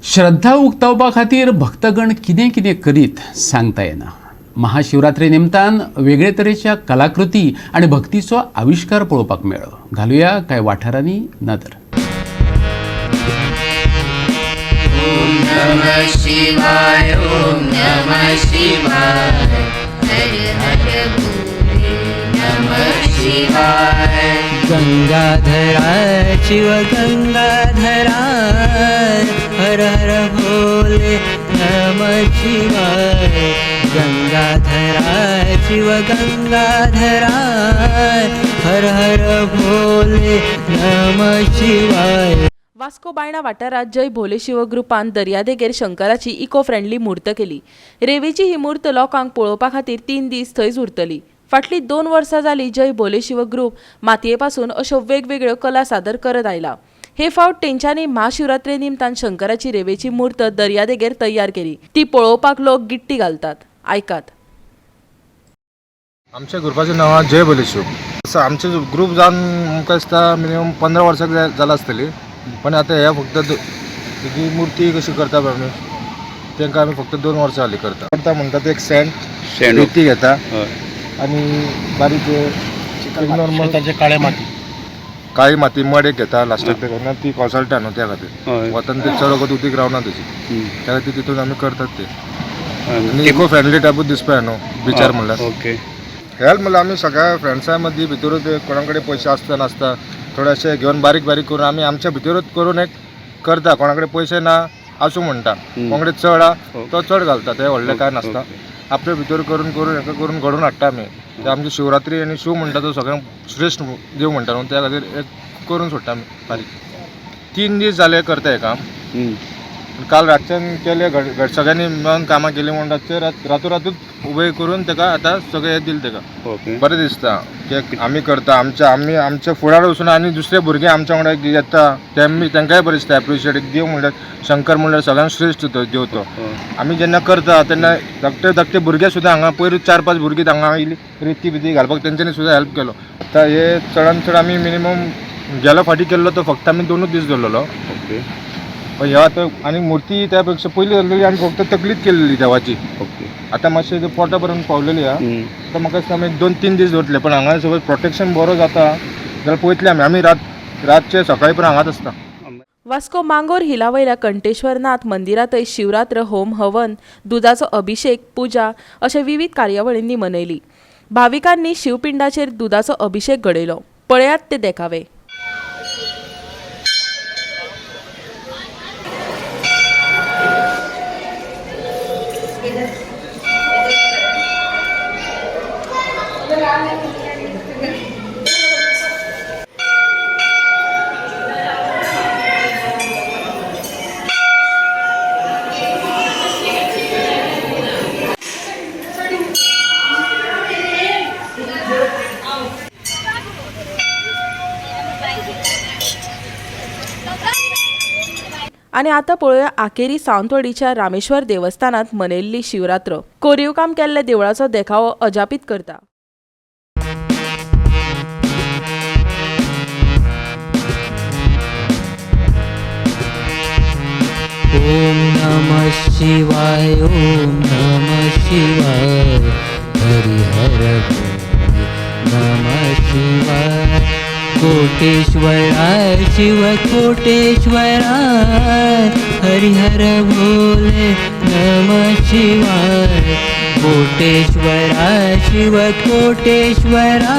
श्रद्धा उक्तावपा खातीर भक्तगण कितें कितें करीत सांगता येना. महाशिवरात्री निमतान वेगळे तरेच्या कलाकृती आनी भक्तीचो आविश्कार पळोवपाक मेळ्ळो. घालुया कांय वाठारांनी नदर. नमः शिवाय, ॐ नमः शिवाय, हर हर भोले नमः शिवाय. गंगाधरा शिव गंगाधरा, हर हर भोले नमः शिवाय. गंगाधरा शिव गंगाधरा, हर हर भोले नमः शिवाय. वास्को बायणा वाठारात जय भोले शिव ग्रुपान दर्यादेगेर शंकराची इको फ्रेंडली मूर्त केली. रेवेची ही मूर्त लोकांक पळोवपा खातीर 3 दीस थंयच उरतली. फाटलीं 2 वर्सां जाली जय भोले शिव ग्रुप मातये पासून अश्यो वेगवेगळ्यो कला सादर करत आयला. हे फावट तेंच्यांनी महाशिवरात्रे निमतान शंकराची रेवेची मूर्त दर्यादेगेर तयार केली. ती पळोवपाक लोक गिट्टी घालतात. आयकात. आमच्या ग्रुपाचें नांव आहा जय भोले शिव. असो आमचे ग्रूप जावन आमकां दिसता मिनिमम 15 वर्सां जाला आसतली. पण आतां हे फक्त तेजी मूर्ती कशी करता पळय आमी, तांकां आमी फक्त 2 वर्सां जालीं करता. करता म्हणटा ते एक सँड शेण रेती घेता हय. आनी बारीक नॉर्मल काळी माती, काळी माती मड एक घेता लास्टाक ते ती कोसळटा न्हू त्या खातीर हय. वतान ते चड वगत उदीक रावना तेजी, हम्म. त्या खातीर तितून आमी करतात ते. आनी आनी इको फ्रेंडली टायपूच दिसपा न्हू बिचार म्हणल्यार. ओके. हेल्प म्हणल्यार आमी सगळ्या फ्रेंड्सां मदीं भितरूच कोणा कडेन पयशे आसता नासता थोडेशे घेवन बारीक बारीक करून आमी आमच्या भितरूच करून एक करता. कोणा कडेन पयशे ना आसूं म्हणटा, कोणा कडेन चड आहा तो चड घालता, ते व्हडलें कांय नासता. आपले भितर करून करून हेका करून घडोवन हाडटा आमी. ते आमची शिवरात्री आनी शिव म्हणटा तो सगळ्यांक श्रेश्ठ देव म्हणटा न्हू, त्या खातीर एक करून सोडटा आमी बारीक. 3 दीस जाले करता हें काम. हम्म. काल रातच्यान केले घट सगळ्यांनी मेळून कामां केली म्हणून रातचे रातोरातूच उबे करून तेका आतां सगळें हें दिलें तेका. ओके. बरें दिसता की आमी करता, आमच्या आमी आमच्या फुडार वचून आनी दुसरे भुरगे आमच्या वांगडा येता तेमी तांकांय बरें दिसता एप्रिशिएट. देव म्हणल्यार शंकर म्हणल्यार सगळ्यांत श्रेश्ठ तो देव तो. हय. आमी जेन्ना करता तेन्ना धाकटे धाकटे भुरगे सुद्दां हांगा पयर 4-5 भुरगीं हांगा येयली रेती बिती घालपाक तेंच्यांनी सुद्दां हेल्प केलो. आतां हे चडान चड आमी मिनिमम गेल्या फाटीं केल्लो तो फक्त आमी 2 दीस दवरलेलो. ओके. पण ह्या आतां आनी मूर्ती त्या पेक्षा पयली जाल्लेली आनी फक्त तकलीच केल्ली देवाची. ओके. आतां मातशें पोटा पर्यंत पावलेली आहा. हम्म. आतां म्हाका दिसता आमी 2-3 दीस दवरतले, पण हांगा सगळें प्रोटेक्शन बरो जाता जाल्यार पळयतले आमी. आमी रातचे सकाळी पर्यंत हांगाच आसता. वास्को मांगोर हिला वयल्या कंठेश्वरनाथ मंदिरांतय शिवरात्र होम हवन, दुदाचो अभिषेक, पुजा अशे विविध कार्यावळींनी मनयली. भाविकांनी शिवपिंडाचेर दुदाचो अभिषेक घडयलो. पळयात ते देखावे. आनी आतां पळोवया आकेरी सावंतवाडीच्या रामेश्वर देवस्थानांत मनयल्ली शिवरात्र. कोरीव काम केल्ल्या देवळाचो देखावो अजापीत करता. ॐ नमः शिवाय, ॐ नमः शिवाय, हरि हर भोले नमः शिवाय. कोटेश्वरा शिव कोटेश्वरा, हरि हर भोले नमः शिवाय. कोटेश्वरा शिव कोटेश्वरा,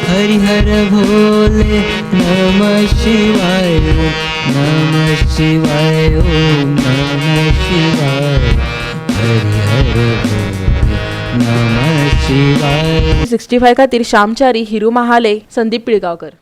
हरि हर भोले नमः शिवाय. नमः शिवाय, ॐ नमः शिवाय, हरि हर भोले नमः शिवाय. 65 खातीर श्यामचारी, हिरू महाले, संदीप पिळगांवकर.